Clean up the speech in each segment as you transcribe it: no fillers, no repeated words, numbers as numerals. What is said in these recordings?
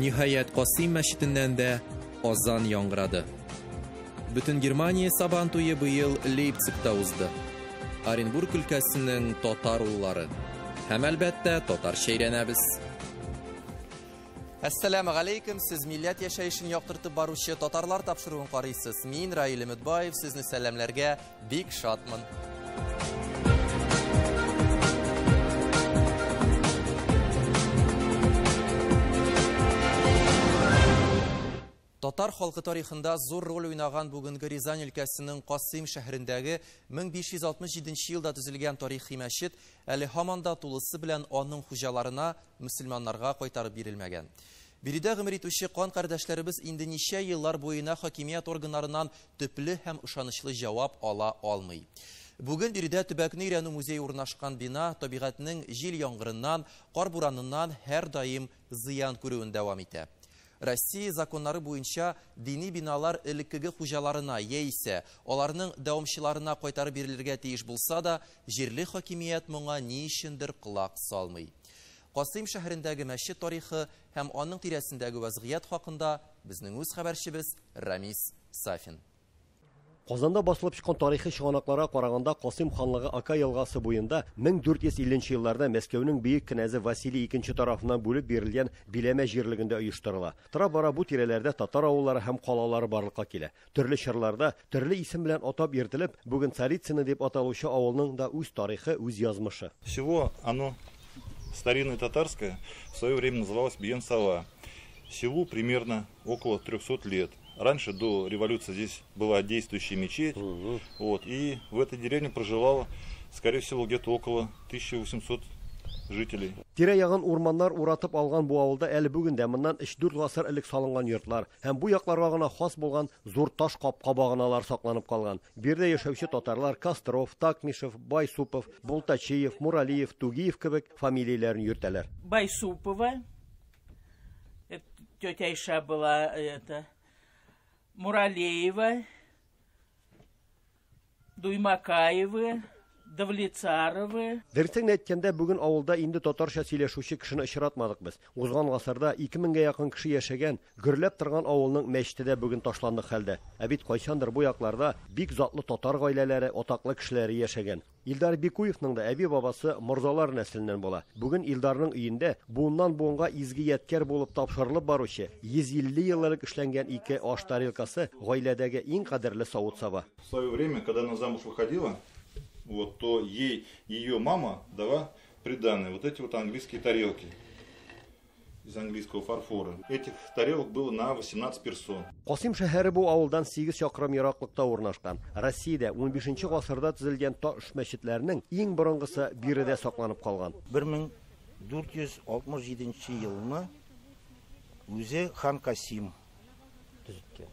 Ниһаять, Касыйм мәчетеннән дә азан яңгырады. Бөтен Германия Сабан туе быел Лейпцигта узды. Оренбург өлкәсенең татар уллары. Һәм әлбәттә, татарча өйрәнәбез. Әссәламу галәйкүм, сез милләт яшәешен яктыртып баручы татарлар тапшыруын карыйсыз. Мин Раил Өметбаев, сезне сәламләргә бик шатмын. Татар халкы тарихында зур роль уйнаган бүгенге Рязань өлкәсенең Касыйм шәһәрендәге 1567 елда төзелгән тарихи мәчет әле һаман да тулысы белән аның хуҗаларына, мөселманнарга кайтарып бирелмәгән. Биредә гомер итүче кан кардәшләребез инде ничә еллар буена хакимият органнарыннан төпле һәм ышанычлы җавап ала алмый. Бүген биредә төбәкне өйрәнү музее урнашкан бина табигатьнең җил-яңгырыннан, кар-бураныннан һәрдаим зыян күрүен дәвам итә. Россия законнары буенча дини биналар элеккеге хуҗаларына яисә аларның дәвамчыларына кайтарып бирелергә тиеш булса да, җирле хакимият моңа ни өчендер колак салмый. Касыйм шәһәрендәге мәчет тарихы һәм аның тирәсендәге вәзгыять хакында безнең үз хәбәрчебез Рамис Сафин. Казанда басылып чыккан тарихи чыганакларга караганда, Касыйм ханлыгы Ока елгасы буенда 1450 елларда Мәскәүнең бөек кенәзе Василий II тарафыннан бүлеп бирелгән биләмә җирлегендә оештырыла. Тора-бара бу тирәләрдә татар авыллары һәм калалары барлыкка килә. Төрле чорларда төрле исем белән атап йөртелеп, бүген Царицыно дип аталучы авылның да үз тарихы, үз язмышы. Село, оно старинное татарское, в свое время называлось Биен-Сала. Селу примерно около 300 лет. Раньше, до революции, здесь была действующая мечеть. Вот, и в этой деревне проживало, скорее всего, где-то около 1800 жителей. Тирә-ягын урманнар уратып алган бу авылда әле бүген дә моннан 3-4 гасыр элек салынган йортлар һәм бу якларга гына хас булган зур таш капка баганалар сакланып калган. Биредә яшәүче татарлар Костров, Такмишев, Байсупов, Бултачиев, Муралиев, Тугиев кебек фамилияләрен йөртәләр. Байсупова, это тетя Айша была, это, Муралеева, Дуймакаевы, Давлицаровы. Дөресен әйткәндә, бүген авылда инде татарча сөйләшүче кешене очратмадык без. Узган гасырда 2000гә якын кеше яшәгән, гөрләп торган авылның мәчете дә бүген ташландык хәлдә. Ә бит кайчандыр бу якларда бик затлы татар гаиләләре, атаклы кешеләре яшәгән. Илдар Бикуевның да әби-бабасы морзалар нәселеннән була. Бүген Илдарның өендә буыннан буынга изге ядкәр булып тапшырылып баручы 150 ел элек эшләнгән ике аш тарелкасы гаиләдәге иң кадерле савыт-саба. В свое время, когда она замуж выходила, вот, то ей ее мама дала приданое вот эти вот английские тарелки из английского фарфора. Этих тарелок было на 18 персон. Касыйм шәһәре бу авылдан 8 чакрым ераклыкта урнашкан. Россиядә 15 гасырда төзелгән таш мәчетләрнең иң борынгысы биредә сакланып калган. 1467 елны үзе хан Касим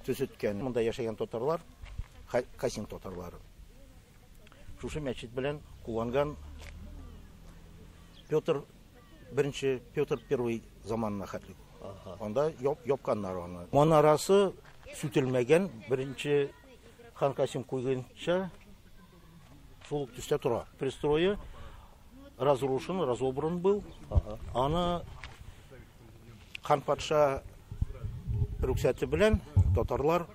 төзеткән. Монда яшәгән татарлар, Касим татарлары. Шушы мәчет белән кулланган Петр беренче, Петр Первый заманына хәтле. Анда япканнар аны. Манарасы сүтелмәгән, беренче хан Касим куйганча шул ук төстә тора. Пристрое разрушен, разобран был. Аны хан патша рөхсәте белән татарлар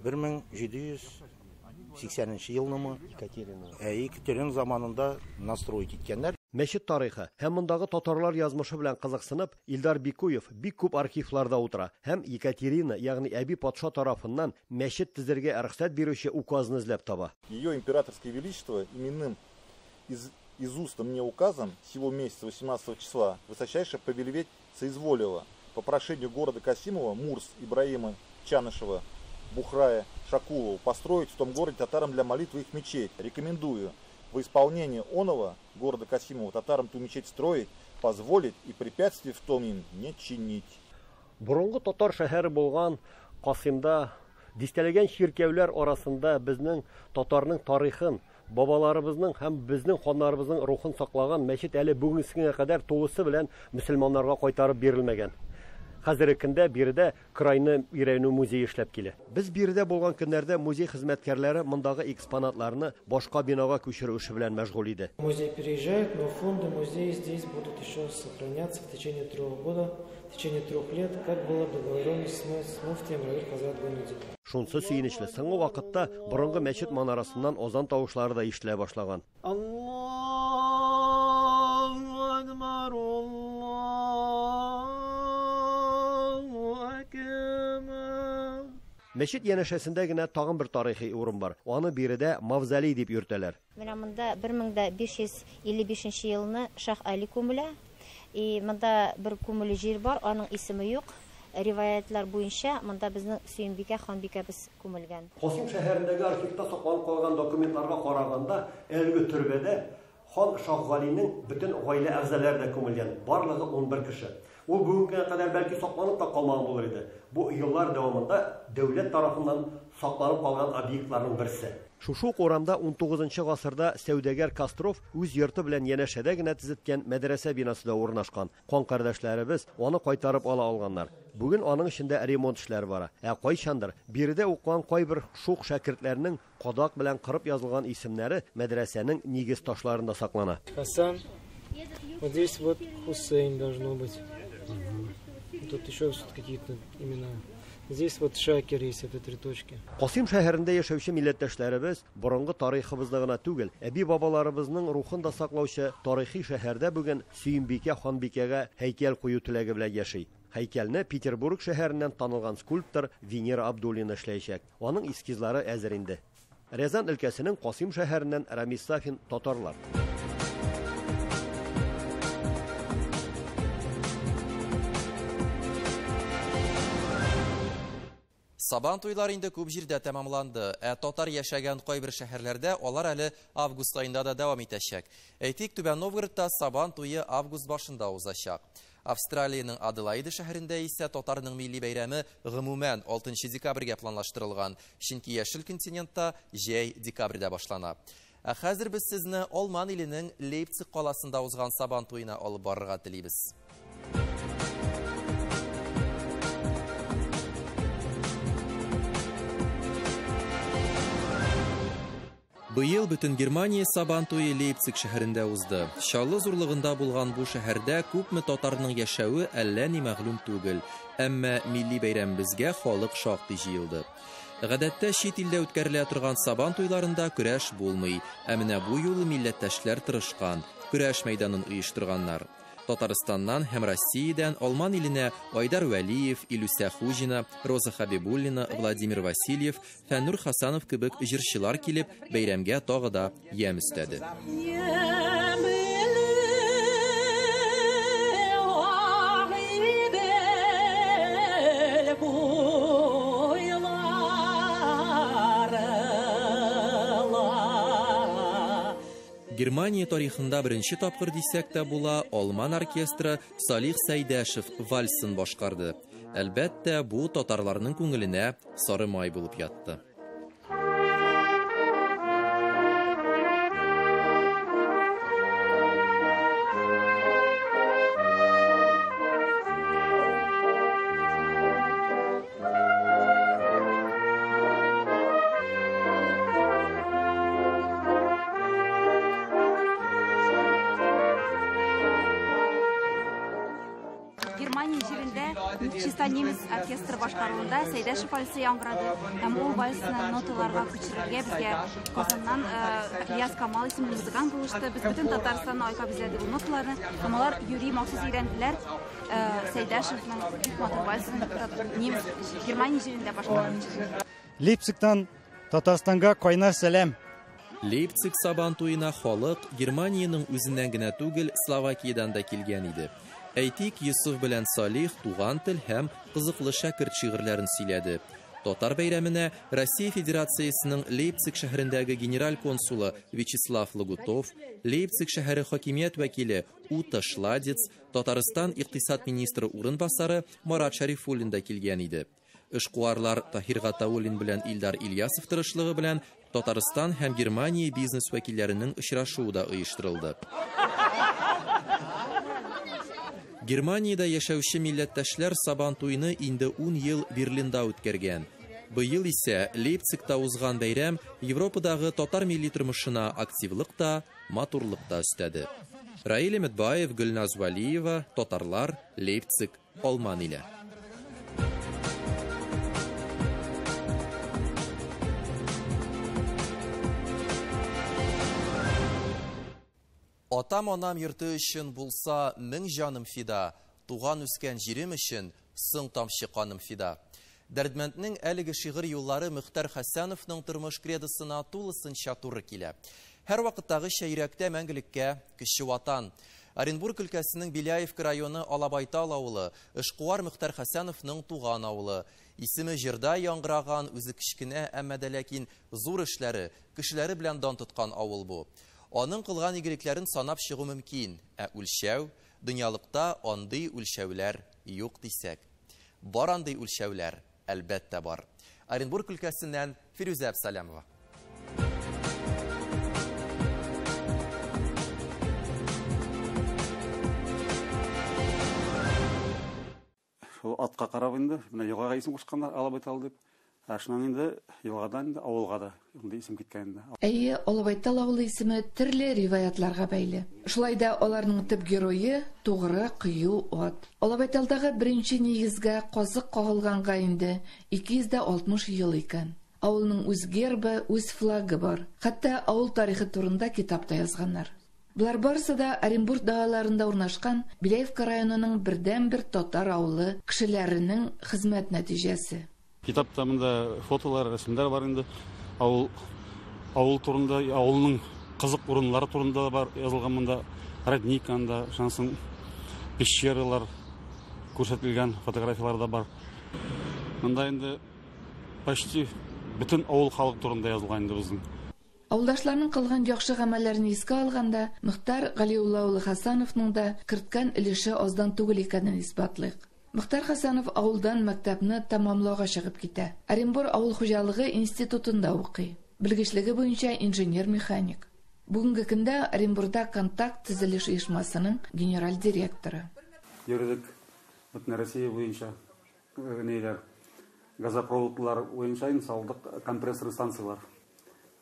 1780 елнымы? Екатерина. Екатерина заманында настроить иткәннәр. Мәчет тарихы һәм мондагы татарлар язмышы белән кызыксынып, Илдар Бикуев бик күп архивларда утыра һәм Екатерина, ягъни әби патша тарафыннан мәчет төзергә рөхсәт бирүче указны эзләп таба. Ее императорское величество именным из уста мне указом сего месяца 18 числа высочайше повелевать соизволила по прошению города Касимова Мурс Ибраима Чанышева Бухрая Шакулову построить в том городе татарам для молитвы их мечеть. Рекомендую во исполнение оного города Касимова татарам ту мечеть строить, позволить и препятствий в том им не чинить. Борынгы татар шәһәре булган Касыймда дистәләгән чиркәүләр арасында безнең татарның тарихын, бабаларыбызның һәм безнең ханнарыбызның рухын саклаган мәчет әле бүгенге көнгә кадәр тулысы белән мөселманнарга кайтарып бирелмәгән. Хәзерге көндә биредә крайны өйрәнү музее эшләп килә. Без биредә булган көннәрдә музей хезмәткәрләре мондагы экспонатларны башка бинага күчерү эше белән мәшгуль иде. Музей переезжает, но фонды музея здесь будут еще сохраняться в течение 3 года, в течение 3 лет, как было договоренность с муфтием Равиль Хазрат Гайнутдиновым. Шунсы сөенечле, соңгы вакытта борынгы мәчет манарасыннан азан тавышлары да ишетелә башлаган. Аллаһу акбар, Аллаһу акбар. Мәчет янәшәсендә генә тагын бер тарихи урын бар. Аны биредә мавзолей дип йөртәләр. Менә монда 1555 елны Шах Али күмелә. И монда бер күмеле җир бар, аның исеме юк. Риваятлар буенча монда безнең Сөембикә ханбикәбез күмелгән. Касыйм шәһәрендәге архивта сакланып калган документларга караганда, әлеге төрбәдә хан Шаһгалинең бөтен гаилә әгъзалары да күмелгән. Барлыгы 11 кеше. Ул бүгенге кадәр бәлки сакланып та калмаган булыр иде. Бу еллар дәвамында дәүләт тарафыннан сакланып калган объектларның берсе. Шушы ук урамда 19 гасырда сәүдәгәр Костров үз йорты белән янәшәдә генә төзеткән мәдрәсә бинасы да урнашкан. Кан кардәшләребез аны кайтарып ала алганнар. Бүген аның эчендә ремонт эшләре бара. Ә кайчандыр биредә укыган кайбер шук шәкертләрнең кадак белән кырып язылган исемнәре мәдрәсәнең нигез ташларында саклана. Хасан, вот здесь вот Хусейн должно быть. Тут еще какие-то имена. Здесь вот Шакир есть, это 3 точки. Касыйм шәһәрендә яшәүче милләттәшләребез борынгы тарихыбызны гына түгел, әби-бабаларыбызның рухын да саклаучы тарихи шәһәрдә бүген Сөембикә ханбикәгә һәйкәл кую теләге белән яши. Һәйкәлне Петербург шәһәреннән танылган скульптор Венера Абдуллина эшләячәк. Аның эскизлары әзер инде. Рязан өлкәсенең Касыйм шәһәреннән Рамис Сафин, Татарлар. Сабан туйлары инде күп җирдә тәмамланды. Ә татар яшәгән кайбер шәһәрләрдә алар әле август аенда да дәвам итәчәк. Әйтик, Түбән Новгородта Сабан туе август башында узачак. Австралиянең Аделаида шәһәрендә исә татарның милли бәйрәме гомумән 6 декабрьгә планлаштырылган. Чөнки яшел континентта җәй декабрьдә башлана. Ә хәзер без сезне Алман иленең Лейпциг каласында узган Сабан туена алып барырга телибез. Быел бөтен Германия Сабан туе Лейпциг шәһәрендә узды. Чаллы зурлыгында булган бу шәһәрдә күпме татарның яшәве әллә ни мәгълүм түгел. Әмма милли бәйрәмебезгә халык шактый җыелды. Гадәттә чит илдә үткәрелә торган Сабан туйларында көрәш булмый. Ә менә бу юлы милләттәшләр тырышкан, көрәш мәйданын оештырганнар. Татарстаннан һәм Россиядән Алман иленә Айдар Вәлиев, Илүсә Хуҗина, Роза Хабибуллина, Владимир Васильев, Фәннур Хасанов кебек җырчылар килеп, бәйрәмгә тагы да ямь өстәде. Германия тарихында беренче тапкыр дисәк тә була, алман оркестры Салих Сәйдәшев вальсын башкарды. Әлбәттә, бу татарларның күңеленә сары май булып ятты. Чиста немец оркестры башкаруында Сәйдәшев вальсы яңгырады. Һәм ул вальсны ноталарга күчерергә безгә Казаннан Ильяс Камал исемле музыкант булышты. Без бөтен Татарстанны айкап эзләдек ул ноталарны. Һәм алар юри махсус өйрәнделәр Сәйдәшевның бик матур вальсын немец Германия җирендә башкару өчен. Лейпцигтан Татарстанга кайнар сәлам. Лейпциг Сабан туена халык Германиянең үзеннән генә түгел, Словакиядән дә килгән иде. Әйтик, Йосыф белән Салих туган тел һәм кызыклы шәкерт шигырьләрен сөйләде. Татар бәйрәменә Россия Федерациясенең Лейпциг шәһәрендәге генераль консулы Вячеслав Лагутов, Лейпциг шәһәре хакимият вәкиле Ута Шладец, Татарстан икътисад министры урынбасары Марат Шарифуллин да килгән иде. Эшкуарлар Таһир Гатауллин белән Илдар Ильясов тырышлыгы белән Татарстан һәм Германия бизнес вәкилләренең очрашуы да оештырылды. Германиядә яшәүче милләттәшләр Сабантуйны инде 10 ел Берлинда үткәргән. Быел исә Лейпцигта узган бәйрәм Европадагы татар милли тормышына активлык та, матурлык та өстәде. Раил Өметбаев, Гөлназ Вәлиева, Татарлар, Лейпциг, Алман иле. Атам-анам йорты өчен булса мең җаным фида, туган үскән җирем өчен соң тамчы каным фида. Дәрдмәнднең әлеге шигырь юллары Мөхтәр Хәсәновның тормыш кредосына тулысынча туры килә. Һәр вакыттагыча йөрәктә мәңгелеккә кече ватан. Оренбург өлкәсенең Беляевка районы Алабайтал авылы, эшкуар Мөхтәр Хәсәновның туган авылы. Исеме җырда яңгыраган, үзе кечкенә, әмма дә ләкин зур эшләре, кешеләре белән дан тоткан авыл бу. Аның кылган игелекләрен санап чыгу мөмкин, ә үлчәү, дөньялыкта андый үлчәүләр юк дисәк. Бар андый үлчәүләр, әлбәттә бар. Оренбург өлкәсеннән Фирүзә Әбсәләмова. Шул атка карап инде, менә елгага исем кушканнар Алабайтал дип. Ә шуннан инде елгадан инде авылга да инде исем киткән инде. Әйе, Алабайтал авылы исеме төрле риваятларга бәйле. Шулай да аларның төп герое тугры кыю ат. Алабайталдагы беренче нигезгә казык кагылганга инде 260 ел икән. Авылның үз гербы, үз флагы бар. Хәтта авыл тарихы турында китап та язганнар. Болар барысы да Оренбург далаларында урнашкан Беляевка районының бердәнбер татар авылы кешеләренең хезмәт нәтиҗәсе. Китапта монда фотолар, рәсемнәр бар инде. Авыл, авыл турында, авылның кызык урыннары турында да бар язылган монда. Родник анда, шуннан соң пещералар күрсәтелгән фотографиялар да бар. Монда инде почти бөтен авыл халык турында язылган инде безнең. Авылдашларның кылган яхшы гамәлләрен искә алганда, Мөхтәр Галиулла улы Хәсәновның да керткән өлеше аздан түгел икәнен исбатлыйк. Мөхтәр Хәсәнов авылдан мәктәпне тәмамлауга чыгып китә. Оренбур авыл хуҗалыгы институтында укый. Белгечлеге буенча инженер-механик. Бүгенге көндә Оренбурда Контакт төзелеш оешмасының генераль директоры. Йөрдек бөтен Россия буенча, ниләр, газопроводлар буенча инде салдык компрессор станциялар.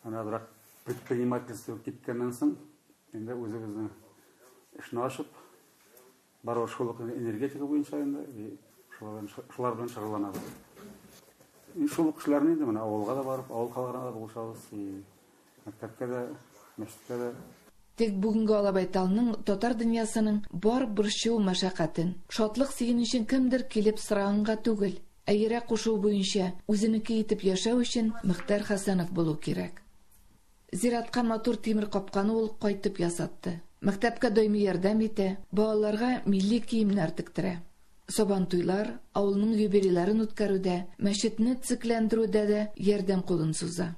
Ана бирок предпринимательство киткәннән соң инде үзебезнең эшне ачып, бары шул ук энергетика буенча инде, и шулар белән шөгыльләнәбез. И шул ук эшләрне инде менә авылга да барып, авыл халкына да булышабыз, и мәктәпкә дә, мәчеткә дә. Тик бүгенге Алабайталның татар дөньясының бар борчу мәшәкатен, шатлык сөенечен кемдер килеп сораганга түгел, ә йөрәк кушуы буенча үзенеке итеп яшәү өчен Мөхтәр Хәсәнов булу кирәк. Зиратка матур тимер капканы ул кайтып ясатты. Мәктәпкә даими ярдәм итә, балаларга милли киемнәр тектерә. Сабантуйлар, авылның юбилейларын үткәрүдә, мәчетне төзекләндерүдә дә ярдәм кулын суза.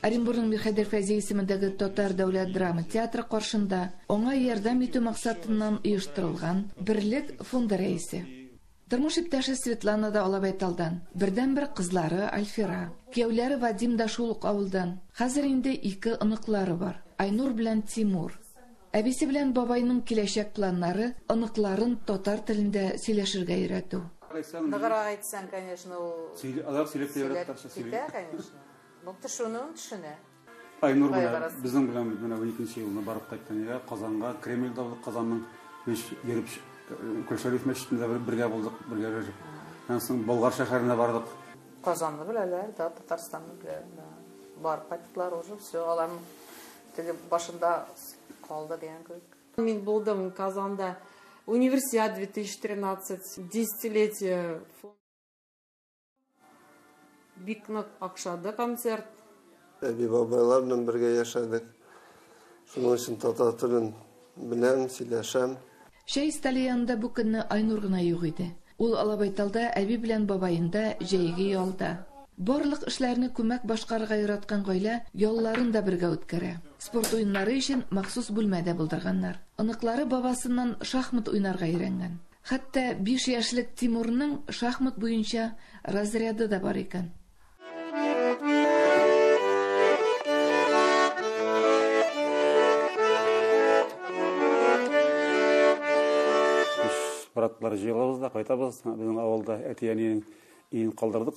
Оренбургның Мирхәйдәр Фәйзи исемендәге Татар дәүләт драма театры каршында аңа ярдәм итү максатыннан оештырылган Берлек фонды рәисе. Тормыш иптәше Светлана да Алабайталдан, бердәнбер кызлары Альфира. Кияүләре Вадим да шул ук авылдан. Хәзер инде ике оныклары бар, Айнур белән Тимур. Әбисе белән бабайның киләчәк планнары оныкларын татар телендә сөйләшергә өйрәтү. Ныграк әйтсәң, конечно, ул Алар сөйләп тә сөйләп татарча сөйли. китә, конечно. Ну, төшенүен төшенә. Айнур Бай менә карасын. безнең белән менә уникенче елны барып кайткан иде. Казанга, Кремльдә булдык, Казанның биш йөреп, Колшәриф мәчетендә бергә булдык, бергә йөреп. Аннан соң Болгар шәһәренә бардык. Казанны беләләр, да, Татарстанны беләләр, да. Барып кайттылар уже, все, аларның теге башында калды дигән кебек. Мин булдым Казанда. Универсиада 2013, десятилетие. Бик нык охшады концерт. Әби бабайлар белән бергә яшәдек. Шуның өчен татар телен беләм, сөйләшәм. Чәй өстәле янында бу көнне Айнур гына юк иде. Ул Алабайталда әби белән бабаенда җәйге ялда. Барлык эшләрне күмәк башкарырга яраткан гаилә ялларын да бергә үткәрә. Спорт уеннары өчен махсус бүлмә дә булдырганнар. Оныклары бабасыннан шахмат уйнарга өйрәнгән. Хәтта 5 яшьлек Тимурның шахмат буенча разряды да бар икән. Биш братлар җыелабыз да кайтабыз. Безнең авылда әти-әнинең өен калдырдык,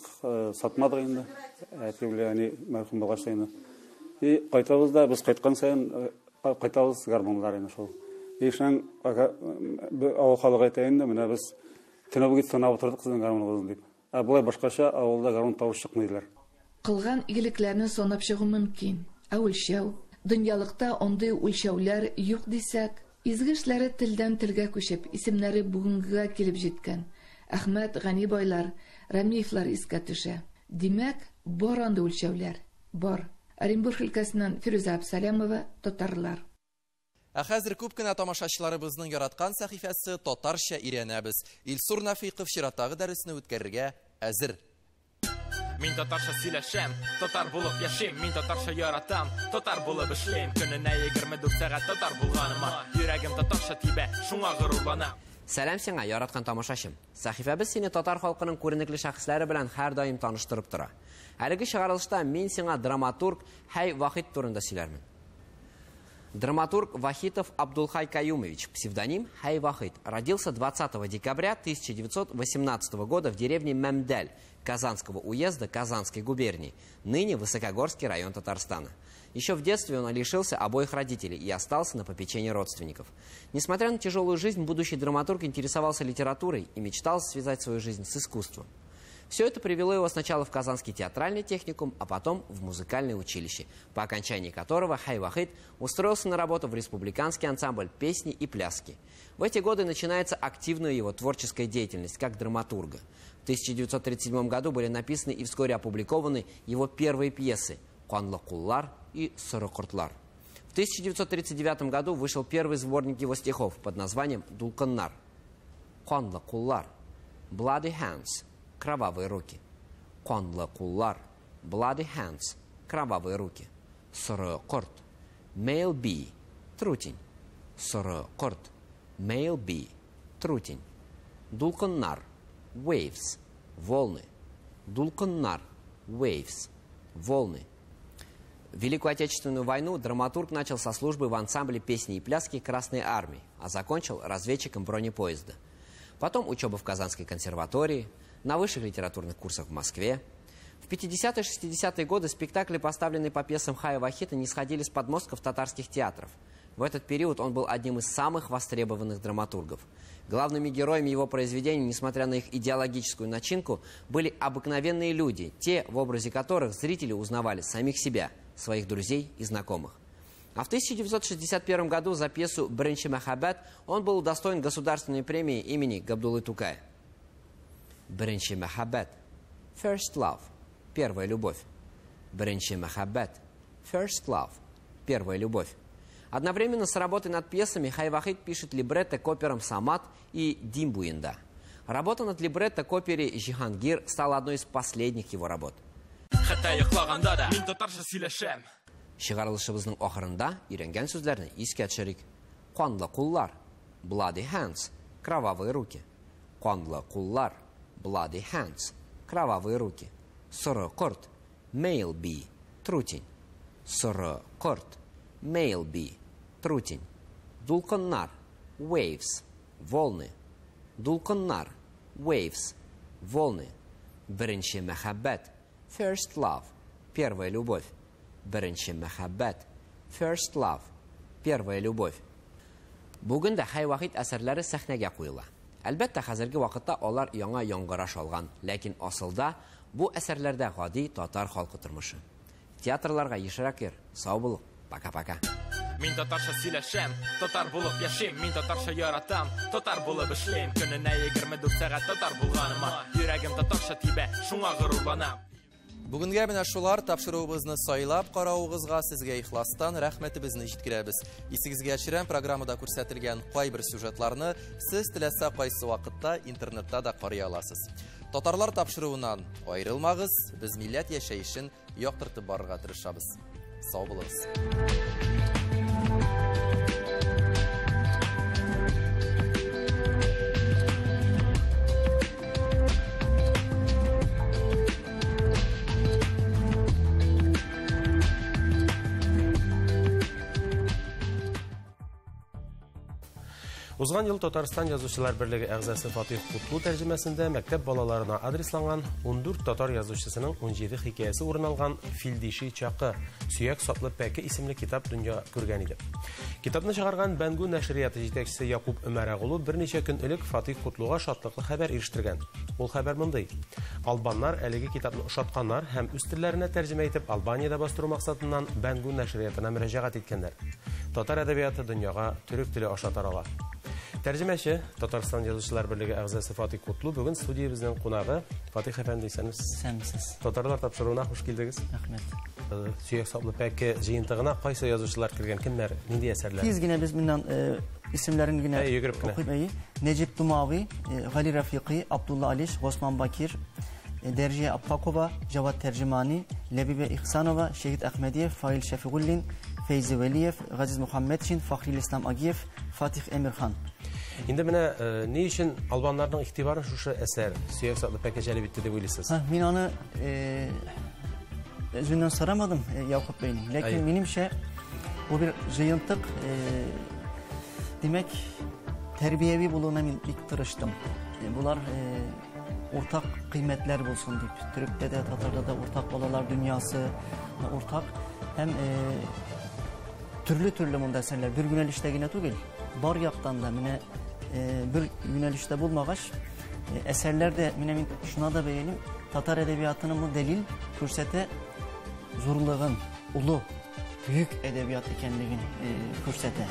сатмадык инде. Әти белән әни мәрхүм булгач та инде. И кайтабыз да, без кайткан саен кайтабыз гармунлар инде шул. И шуннан авыл халыгы әйтә инде, менә без төне буе тыңлап утырдык сезнең гармуныгызны дип. Ә болай башкача авылда гармун тавыш чыкмый диләр. Кылган игелекләрне санап чыгу мөмкин. Ә үлчәү? Дөньялыкта андый үлчәүләр юк дисәк, изге эшләре телдән телгә күчеп, исемнәре бүгенгегә килеп җиткән Әхмәт Гани байлар, Рәмиевлар искә төшә. Димәк, бар андый үлчәүләр. Бар. Оренбург өлкәсеннән Фирүзә Абсалямова, Татарлар. Ә хәзер күп кенә тамашачыларыбызның яраткан сәхифәсе Татарча өйрәнәбез. Илсур Нәфыйков чираттагы дәресне үткәрергә әзер. Мин татарча сөйләшәм, татар булып яшим, мин татарча яратам, татар булып эшлим. Көненә 24 сәгать татар булганыма, йөрәгем татарча тибә, шуңа горурланам. Сәлам сиңа, яраткан тамашачым. Сәхифәбез сине татар халкының күренекле шәхесләре белән һәрдаим таныштырып тора. Әлеге чыгарылышта мин сиңа драматург Хәй Вахит турында сөйләрмен. Драматург Вахитов Абдулхай Каюмович, псевдоним Хай Вахит, родился 20 декабря 1918 года в деревне Мемдель Казанского уезда Казанской губернии, ныне Высокогорский район Татарстана. Еще в детстве он лишился обоих родителей и остался на попечении родственников. Несмотря на тяжелую жизнь, будущий драматург интересовался литературой и мечтал связать свою жизнь с искусством. Все это привело его сначала в Казанский театральный техникум, а потом в музыкальное училище, по окончании которого Хай Вахит устроился на работу в республиканский ансамбль песни и пляски. В эти годы начинается активная его творческая деятельность как драматурга. В 1937 году были написаны и вскоре опубликованы его первые пьесы «Канлы куллар» и «Соры кортлар». В 1939 году вышел первый сборник его стихов под названием «Дулкыннар». «Канлы куллар» «Bloody Hands» – кровавые руки. Канлы куллар, bloody hands, кровавые руки. Соры корт, male bee, трутень. Соры корт, male bee, трутень. Дулкыннар, waves, волны. Дулкыннар, waves, волны. Великую Отечественную войну драматург начал со службы в ансамбле песни и пляски Красной Армии, а закончил разведчиком бронепоезда. Потом учеба в Казанской консерватории, на высших литературных курсах в Москве. В 50-60-е годы спектакли, поставленные по пьесам Хая Вахита, не сходили с подмостков татарских театров. В этот период он был одним из самых востребованных драматургов. Главными героями его произведений, несмотря на их идеологическую начинку, были обыкновенные люди, те, в образе которых зрители узнавали самих себя, своих друзей и знакомых. А в 1961 году за пьесу «Беренче мәхәббәт» он был удостоен государственной премии имени Габдуллы Тукая. Беренче мәхәббәт. First love. Первая любовь. Беренче мәхәббәт. First love. Первая любовь. Одновременно с работой над пьесами Хай Вахит пишет либретто к операм «Самат» и «Дим буенда». Работа над либретто к опере «Җиһангир» стала одной из последних его работ. Хәтта йоклаганда да мин татарча сөйләшәм. Чыгарылышыбызның ахырында өйрәнгән сүзләрне искә төшерик. Канлы куллар, bloody hands, кровавые руки. Канлы куллар, bloody hands, кровавые руки. Соры корт, male bee, трутень. Соры корт, male bee, трутень. Дулкыннар, waves, волны. Дулкыннар, waves, волны. Беренче мәхәббәт, first love, первая любовь. Беренче мәхәббәт, first love, первая любовь. Бүген дә Хәй Вахит әсәрләре сәхнәгә куела. Әлбәттә, хәзерге вакытта алар яңа яңгыраш алган, ләкин асылда бу әсәрләрдә гади татар халкы тормышы. Театрларга ешрак йөр. Сау бул. Пока-пока. Мин татарча сөйләшәм, татар булып яшим, мин татарча яратам, татар булып эшлим. Көненә 24 сәгать татар булганыма, йөрәгем татарча тибә, шуңа горурланам. Бүгенгә менә шулар. Тапшыруыбызны сайлап каравыгызга сезгә ихластан рәхмәтебезне җиткерәбез. Исегезгә төшерәм, программада күрсәтелгән кайбер сюжетларны сез теләсә кайсы вакытта интернетта да карый аласыз. Татарлар тапшыруыннан аерылмагыз, без милләт яшәешен яктыртып барырга тырышабыз. Сау булыгыз. Узган ел Татарстан Язучылар берлеге әгъзасы Фатих Кутлу тәрҗемәсендә мәктәп балаларына адресланган 14 татар язучысының 17 хикәясе урын алган Филдиши чакы, сөяк саплы пәке исемле китап дөнья күргән иде. Китапны чыгарган Бәнгү нәшрияты җитәкчесе Якуб Өмәрәгулу берничә көн элек Фатих Кутлуга шатлыклы хәбәр ирештерген. Ул хәбәр мондый: Албаннар әлеге китапны ошатканнар һәм үз телләренә тәрҗемә итеп Албаниядә бастыру максатыннан Бәнгү нәшриятына мөрәҗәгать иткәннәр. Татар әдәбияты дөньяга төрек теле аша тарала. Тәрҗемәче, Татарстан Язучылар берлеге әгъзасы Фатих Кутлу бүген студиябезнең кунагы. Фатих әфәнде, исәнмесез. Исәнмесез. Татарлар тапшыруына хуш килдегез. Рәхмәт. Сөяк саплы пәке җыентыгына кайсы язучылар кергән, кемнәр, нинди әсәрләр? Тиз генә без моннан исемнәрен генә йөгереп кенә. укыйм, әйе. Нәҗип Тумави, Гали Рафикый, Абдулла Алиш, Госман Бакир, Дәрҗия Аппакова, Җавад Тәрҗемани, Ләбибә Ихсанова, Шәһит Әхмәдиев, Фаил Шәфигуллин, Фәйзи Вәлиев, Газиз Мөхәммәтшин, Фахрилислам Агиев, Фатих Әмирхан. Инде менә ни өчен албаннарның игътибарын шушы әсәр сөяк саплы пәке җәлеп итте дип уйлыйсыз? Мин аны үзеннән сорамадым, Якуб бәйнең. Ләкин минемчә бу бер җыентык, димәк, тәрбияви булуына мин бик тырыштым. Булар уртак кыйммәтләр булсын дип. Төректә дә, татарда да уртак балалар дөньясы уртак һәм төрле-төрле монда әсәрләр бер юнәлештә генә түгел, бар яктан да менә бер юнәлештә булмагач, әсәрләр дә менә мин шуна да бәялим, татар әдәбиятының бу дәлил күрсәтә зурлыгын, олы, бөек әдәбият икәнлеген күрсәтә.